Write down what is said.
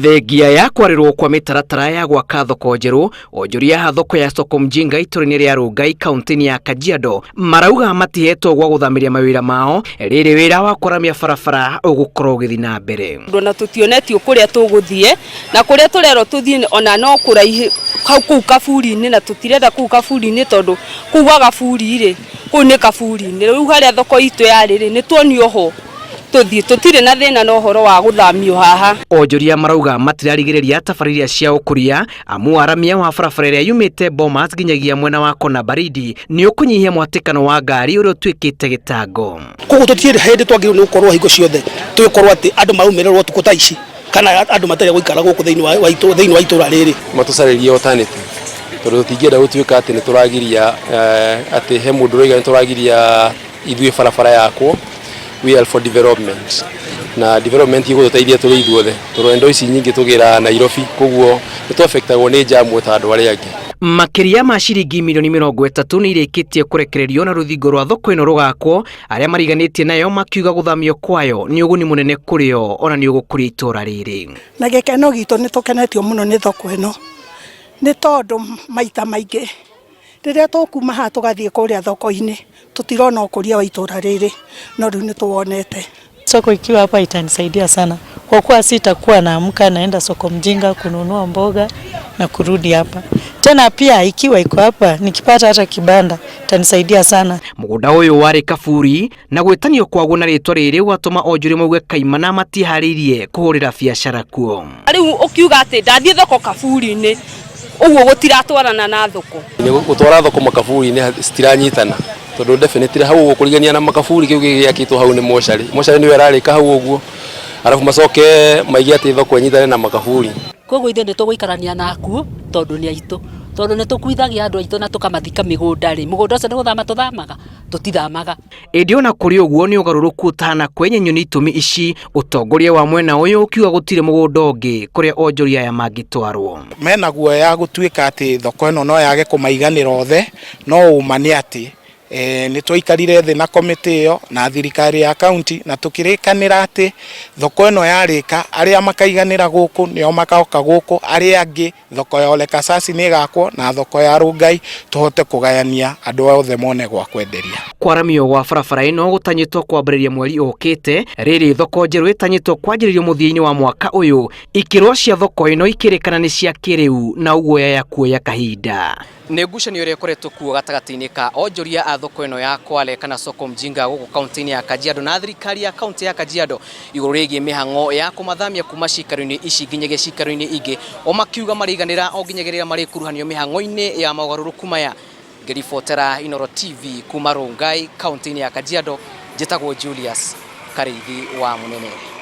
Thengia ya kwarĩrwo kwa mĩtaratara ya gwaka thoko njerũ, onjoria a thoko ya Soko Mjinga itũra-inĩ rĩa Rongai kaunti-inĩ ya Kajiado marauga matihetwo gwa gũthamĩria mawĩra mao rĩrĩ wĩra wa kwaramia barabara ũgũkorwo ũgĩthiĩ na mbere. Ona tũtionetio kũrĩa tũgũthiĩ na kũrĩa tũrerwo tũthiĩ ona no kũraihu hau kũu kaburi-inĩ na tũtirenda kũu kaburi-inĩ tondũ kũu gwa kaburi rĩ, kũu nĩ kaburi-inĩ. Rĩu harĩa thoko itũ yarĩ rĩ, nĩ tuonio ho tũthiĩ, tũtirĩ na thĩna na ũhoro wa gũthamio haha. Onjoria marauga matirarigĩrĩria tabarĩra cia ũkũria amu waramia wa barabara ĩrĩa yumĩte Bomas nginyagia mwena wa Kona Baridi nĩ ũkũnyihia mwatĩkano wa ngari ũrĩa ũtuĩkĩte gĩtango. Koguo tũtirĩ hĩndĩ twagĩrĩirwo nĩ gũkorwo hingo ciothe tũgĩkorwo atĩ andũ maraumĩrĩrwo ũtukũ ta ici kana andũ matarĩ gũikara gũkũ thĩinĩ wa thĩinĩ wa itũra rĩrĩ. Matũcarĩrie alternative tondũ tũtingĩenda gũtuĩka atĩ nĩ tũragiria atĩ he mũndũ ũrauga nĩ tũragiria ithuĩ barabara yakwo. We are for development na development ĩgũtũteithia tũrĩ ithuothe tondũ endo ici nyingĩ tũgĩraga Nairobi koguo nĩ tũ-affectagwo nĩ jam ta andũ arĩa angĩ. Makĩria ma ciringi mirioni 30 nĩ irĩkĩtie kũrekererio na rũthingo rwa thoko ĩno rũgakwo, arĩa mariganĩtie nayo makiuga gũthamio kwayo nĩ ũguni mũnene kũrĩ o ona nĩ ũgũkũria itũra rĩrĩ. Na gĩkeno gitũ nĩ tũkenetio mũno nĩ thoko ĩno nĩ tondũ maita maingĩ rĩrĩa tũkuma haha tũgathiĩ kũrĩa thoko-inĩ tũtirona ũkũria wa itũra rĩrĩ no rĩu nĩ tũwonete. Soko ikiwa hapa itanisaidia sana kwa kuwa sitakuwa naamka naenda Soko Mjinga kununua mboga na kurudi hapa tena. Pia ikiwa iko hapa nikipata hata kibanda itanisaidia sana. Mũgũnda ũyũ warĩ kaburi na gwĩtanio kwaguo na rĩtwa rĩrĩ gwatũma onjoria mauge kaimana matiharĩirie kũhũrĩra biacara kuo. Rĩu ũkiuga atĩ ndathiĩ thoko kaburi-inĩ ũguo gũtiratwarana na thoko. Gũtwara thoko makaburi-inĩ citiranyitana tondũ definitely hau ũguo kũrigania na makaburi kĩu gĩakĩtwo hau nĩ mocarĩ. Mocarĩ nĩyo ĩrarĩka hau ũguo arabu macoke maige atĩ thoko ĩnyitane na makaburi. Koguo ithuĩ nĩ tũgũikarania na akuũ tondũ nĩ aitũ, tondũ nĩ tũkuithagia andũ aitũ na tũkamathika mĩgũnda rĩ, mũgũnda ũcio nĩ gũthama tũthamaga? Tũtithamaga. Ĩndĩ ona kũrĩ ũguo nĩ ũgarũrũku ũtahana kwenyenyio nĩ itũmi ici, ũtongoria wa mwena ũyũ ũkiuga gũtirĩ mũgũnda ũngĩ kũrĩa onjoria aya mangĩtwarwo. Mena guoya gũtuĩka atĩ thoko ĩno no yage kũmaiganĩra othe, no ũma nĩ atĩ nĩ twaikarire thĩ na komĩtĩ ĩyo na thirikari ya kaunti na tũkĩrĩkanĩra atĩ thoko ĩno yarĩka arĩa makaiganĩra gũkũ nĩo magoka gũkũ, arĩa angĩ thoko ya Ole Kasasi nĩ ĩgakwo na thoko ya Rongai tũhote kũgayania andũ othe mone gwa kwenderia. Kwaramio gwa barabara ĩno gũtanyĩtwo kwambĩrĩria mweri ũkĩte, rĩrĩ thoko njerũ ĩtanyĩtwo kwanjĩrĩrio mũthia-inĩ wa mwaka ũyũ. Ikĩro cia thoko ĩno ikĩrĩkana nĩ cia kĩrĩu na ũguo yaya kuoya kahinda. Nĩ ngucanio ĩrĩa ĩkoretwo kuo gatagatĩ-inĩ ka onjoria a thoko ĩno ya Kwale kana Soko Mjinga gũkũ kaunti-inĩ ya Kajiado na thirikari ya kaunti ya Kajiado igũrũ rĩgiĩ mĩhang'o ya kũmathamia kuma ciikaro-inĩ ici nginyagia ciikaro-inĩ ingĩ, o makiuga marĩiganĩra o nginyagia rĩrĩa marĩkuruhanio mĩhang'o-inĩ ya mogarũrũku maya. Ngĩribotera Inooro TV kuma Rongai kaunti-inĩ ya Kajiado, njĩtagwo Julius Karĩithi wa Mũnene.